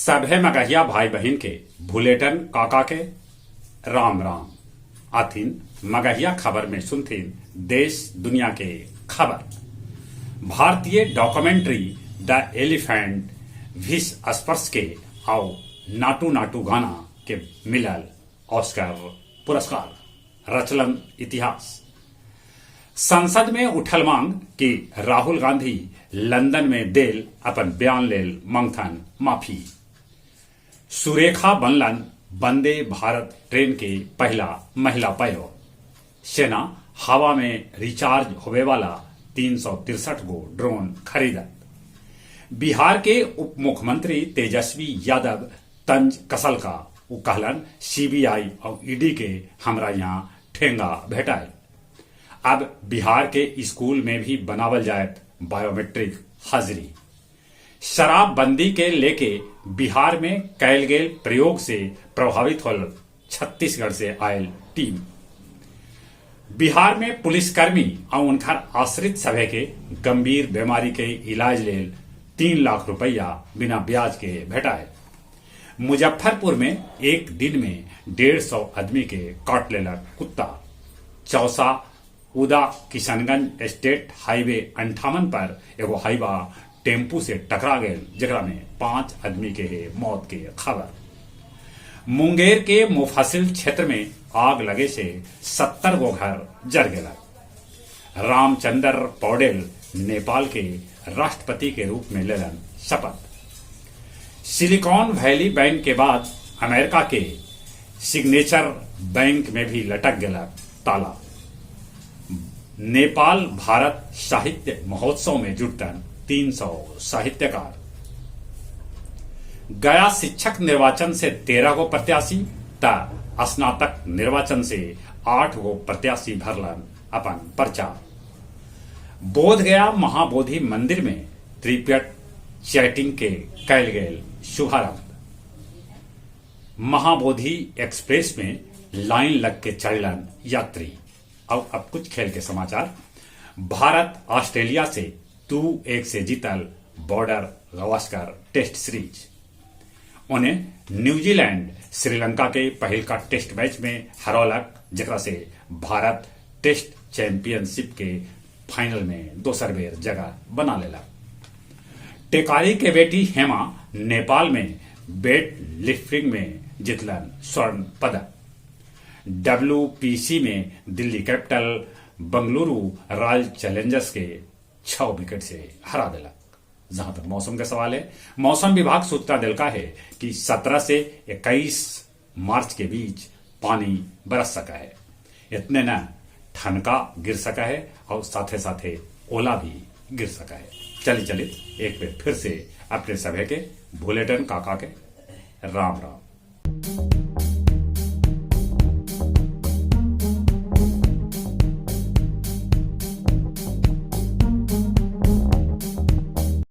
सभे मगहिया भाई बहिन के भुलेटन काका के राम राम। आथिन मगहिया खबर में सुनथिन देश दुनिया के खबर। भारतीय डॉक्यूमेंट्री द एलिफेंट व्हिस्पर्स के आउ नाटू नाटू गाना के मिलल ऑस्कर पुरस्कार, रचलन इतिहास। संसद में उठल मांग कि राहुल गांधी लंदन में देल अपन बयान लेल मंगथन माफी। सुरेखा बनलन वंदे भारत ट्रेन के पहिला महिला पायलट। सेना हवा में रिचार्ज होवे वाला 363 गो ड्रोन खरीदत। बिहार के उप मुख्यमंत्री तेजस्वी यादव तंज कसलका, उ कहलन सीबीआई आउ ईडी के हमरा यहाँ ठेंगा भेटायल। अब बिहार के स्कूल में भी बनावल जायत बायोमेट्रिक हाजिरी। शराबबंदी के लेके बिहार में कैल गेल प्रयोग से प्रभावित होल छत्तीसगढ़ से आयल टीम। बिहार में पुलिसकर्मी आउ उनखर आश्रित सभे के गंभीर बीमारी के इलाज लेल 3 लाख रुपया बिना ब्याज के भेटायल। मुजफ्फरपुर में एक दिन में 150 आदमी के काट लेलक कुत्ता। चौसा उदा किशनगंज स्टेट हाईवे 58 पर एगो हाईवा टेम्पू से टकरा गेल, जेकरा में 5 आदमी के हे मौत के खबर। मुंगेर के मुफस्सिल क्षेत्र में आग लगे से 70 गो घर जर गेलक। रामचंद्र पौडेल नेपाल के राष्ट्रपति के रूप में लेलन शपथ। सिलिकॉन वैली बैंक के बाद अमेरिका के सिग्नेचर बैंक में भी लटक गेलक ताला। नेपाल भारत साहित्य महोत्सव में जुटतन 300 साहित्यकार। गया शिक्षक निर्वाचन से 13 गो प्रत्याशी त स्नातक निर्वाचन से 8 गो प्रत्याशी भरलन अपन पर्चा। बोध गया महाबोधि मंदिर में त्रिपिटक चैटिंग के कैल गेल शुभारंभ। महाबोधि एक्सप्रेस में लाइन लग के चढ़लन यात्री। अब कुछ खेल के समाचार। भारत ऑस्ट्रेलिया से 2-1 से जीतल बॉर्डर गावस्कर टेस्ट सीरीज। उन्हें न्यूजीलैंड श्रीलंका के पहिलका टेस्ट मैच में हरौलक, जेकरा से भारत टेस्ट चैंपियनशिप के फाइनल में दोसर बेर जगह बना लेलक। टेकारी के बेटी हेमा नेपाल में वेट लिफ्टिंग में जीतलन स्वर्ण पदक। डब्ल्यूपीसी में Delhi capital Bengaluru royal Challengers के 6 विकेट से हरा दिलक। जहां तक मौसम का सवाल है, मौसम विभाग सूचना दिलका है कि 17 से 21 मार्च के बीच पानी बरस सका है। इतने न ठनका गिर सका है और साथे साथे ओला भी गिर सका है। चली चली एक बार फिर से अपने सभे के भुलेटन काका के राम राम।